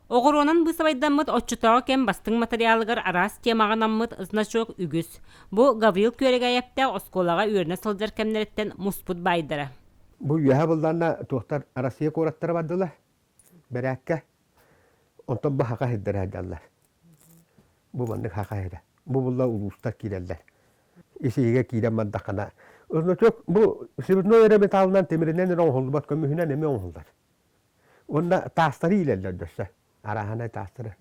Оҕуруонан быысабайдаммыт оччотооҕу кэм бастыҥ матырыйаалыгар араас темаҕа анаммыт значок үгүс. Бу Гаврил Күөрэгээйэптээх оскуолаҕа үөрэнэ сылдьар кэмнэриттэн муспут баайдара. Бу үөһэ булланна туохтар Россия куораттара бардылар бэрээккэ. Онтон бу хака сирдэрэ сылдьаллар. Бу маннык хака сирэ. Бу булла улуустар киирэллэр. Ис-иһигэ киирэн бардаххына, значок бу цветной эрэ металлынан тимиринэн эрэ оҥоһуллубат, көмүһүнэн эмиэ оҥоһуллар. Уонна таастары иилэллэр дөссө. Арааһынай таастары.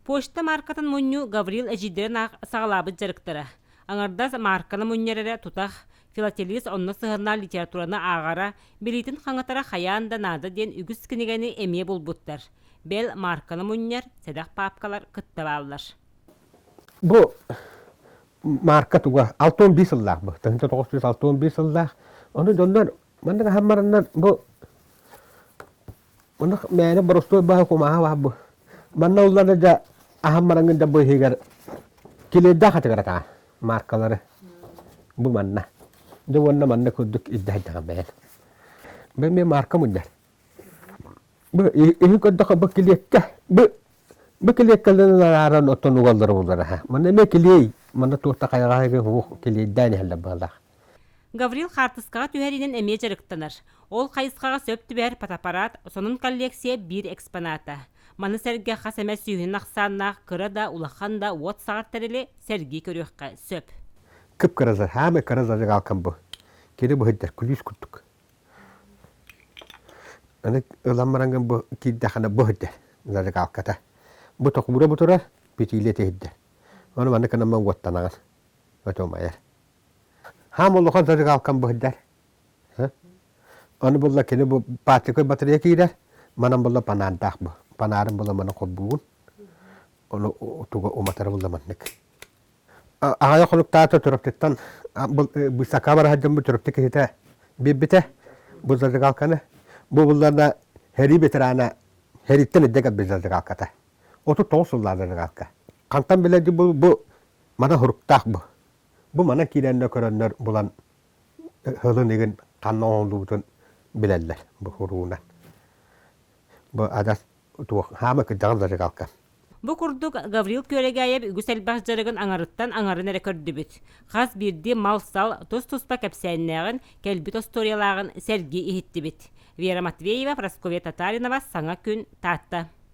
Почта мааркатын мунньуу Гаврил эдьиийдэрин аах саҕалаабыт дьарыктара. Аҥардас маарканы мунньар эрэ тутах, филателист онно сыһыаннаах литератураны ааҕара, билиитин хаҥатара хайаан да наада диэн үгүс кинигэни эмиэ булбуттар. Бэл, маарканы мунньар сэдэх паапкалар кытта бааллар. Бу маарка туга 61 сыллаах бу. 1961 сыллаах. Ону дьоннор Маннык аһаммараннар бу маннык мээнэ боростуой баһа кумааһа баһа бу. Манна уллана дьа аһаммараҥҥын да бу иһигэр килиэйдээх хатыгар атаҕа маркалары бу манна. Дьэ уонна манна курдук ирдэһэрдэҕим бэйэн. Бу эмиэ марка мунньар. Бу иһин көрдөххө бу килиэккэ бу бу килиэккэлэрин арааран оттон угаллара буллара ха. Манна эмиэ килиэй манна туох да хайаҕаһыгы уһук килиэйдээн иһэллэр быһалаах. Гаврил хаартыскаҕа түһэриинэн эмиэ дьарыктанар. Ол хайысхаҕа сөп түбэһэр фотоаппарат, сонун коллекция биир экспоната. Маны сэргэ хас эмэ сүүһүнэн ахсааннаах кыра да, улахан да уот саҕар тэрили сэргии көрүөххэ сөп. Кып-кыра саамай кыра зажигалкам бу. Кини быһыйдар күлүүс курдук. Аны ылан бараҥҥын бу киирдэххинэ бу иһирдэр зажигалката. Бу токуура бу турар, пятилет иһирдэр. Ону маннык гынан уоттанаҕын. Отумайар. Хаам улахан зажигалкам быһыйдар. Аны булла кини бу патрикой батарея киирэр, манан булла панаардаах бу. Панаарын була маны холбуугун. Ону туга уматара булла маннык. Аҕайа хонуктаата Чурапчыттан быысака бара сылдьан бу Чурапчы киһитэ биэрбитэ бу зажигалканы. Бу булларна сэрии ветерана сэрииттэн илдьэ кэлбит зажигалката. 39 сыллаах зажигалка. Хантан билэрди бу бу мана хуруктаах бу. Бу манан киирэннэр көрөннөр булан һылын игин ханна оҥоһуллубутун билэллэр бу хуруунан. Бу адьас туох хаама кырдьаҕас зажигалка. Бу курдук Гаврил Күөрэгээйэп үгүс элбэх дьарыгын аҥарыттан аҥарын эрэ көрдүбүт. Хас биирдии мал-сал тус-туспа кэпсээннээҕин, кэлбит остуоруйалааҕын сэргии иһиттибит. Вера Матвеева, Прасковья Татаринова, Саҥа күн, Таатта.